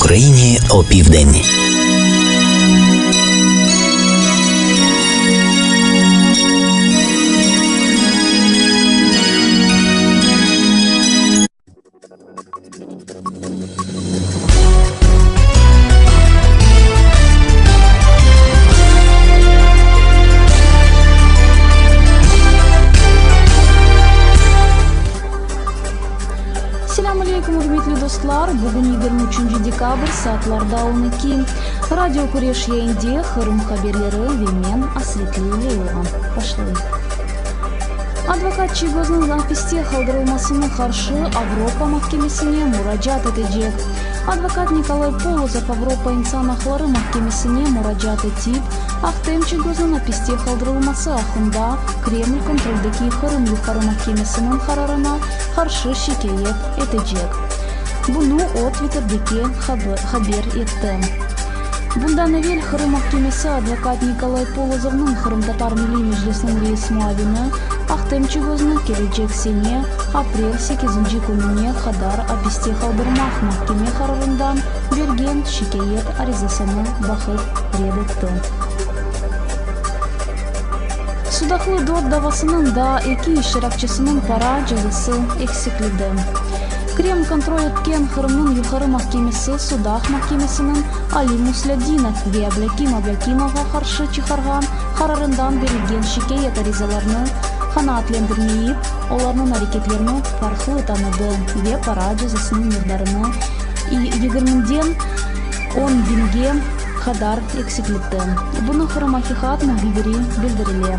Україні опівдень. Selâm aleyküm, ürmetli dostlar! Bugün 23 dekabr, saatlar daa 12. Radio Küreş yayında Qırım haberleri ve men, Asretli Leyla. Başlayıq. Advokat Çiygoznıñ apiste qaldırılmasına qarşı Avropa mahkemesine muracaat etecek. Advokat Nikolay Polozov Avropa insan aqları mahkemesine muracaat etip, Ahtem Çiygoznıñ apiste qaldırılması aqqında Kreml kontroldeki Qırım Yuqarı mahkemesiniñ qararına qarşı şikâyet etecek. Bunı o Twitterdeki haber etti. Bundan evel Qırım mahkemesi advokat Nikolay Polozovnıñ Qırımtatar Milliy Meclisiniñ reis muavini Ahtem Çiygoznı kelecek sene aprel sekizinci kününe qadar apiste qaldırmaq mahkeme qararından bergen şikâyet arizasını baqıp red etti. Sudaqlı dört davasınıñ daa eki iştirakçisiniñ para cezası eksiklidi. Kreml kontrol etken Qırımnıñ Yuqarı mahkemesi Sudaq mahkemesiniñ Ali Muslâdinov ve Ablâkim Ablâkimovğa qarşı çıqarğan qararından berilgen şikâyet arizalarını qanaatlendirmeyip, olarnıñ areketlerini farqlı tanıdı ve para cezasınıñ miqdarını yigirmiden on biñge qadar eksikletti. Bunı Qırım. Aqiqat mühbiri bildirile.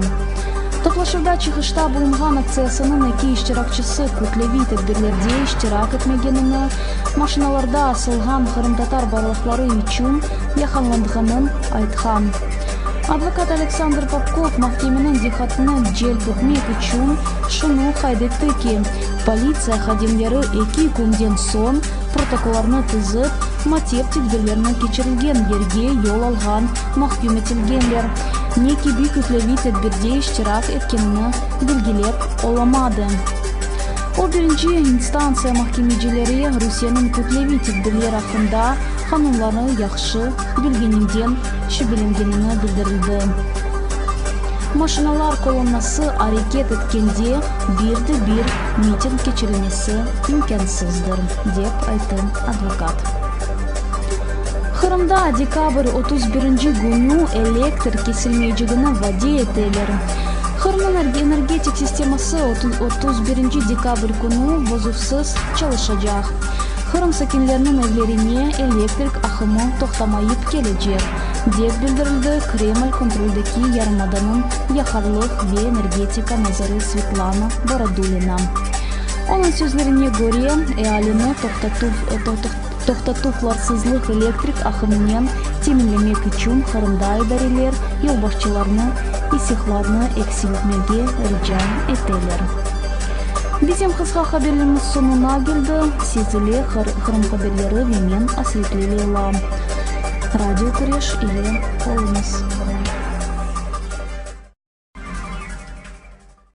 Toplaşuvda çıqışta bulunğan aktsiyasınıñ eki iştirakçisi kütleviy tedbirlerde iştirak etmegenini, maşinalarda asılğan qırımtatar bayraqları içün yaqalandğanın aytqan. Advokat Aleksandr Popkov mahkemeniñ diqqatını celp etmek içün şunı qayd etti ki, politsiya hadimleri eki künden soñ protokollarnı tizip, matep tedbirlerni keçirilgen yerge yol alğan mahküm etilgenler ne kibi kütleviy tedbirde iştirak etkenini belgilep olamadı. O, birinci instantsiya mahkemecileri Rusiyeniñ kütleviy tedbirler aqqında qanunlarını yahşı bilgeninden şübelengenini bildirildi. Maşinalar kolonnası areket etkende bir de bir miting keçirilmesi imkânsızdır, dep ayttı advokat. Qırımda dekabr 31 künü elektr kesilmeycegini vade eteler. Qırımnıñ energetik sisteması 31 dekabr künü bozuvsız çalışacaq. Qırım sakinleriniñ evlerine elektrik aqımı toqtamayıp kelecek, dep bildirildi Kreml kontroldeki yarımadanıñ yaqarlıq ve energetika naziri Svetlana Borodulina. Onıñ sözlerine köre, ealini toqtatuvlarsızlıq elektrik aqımınen teminlemek içün Qırımda idareler yolbaşçılarını isiqlarnı eksiltmege rica eteler. Bizim qısqa haberlerimiz soñuna keldi. Siz ile Qırım haberleri ve men, Asretli Leyla. Radio Küreş ile oluñız.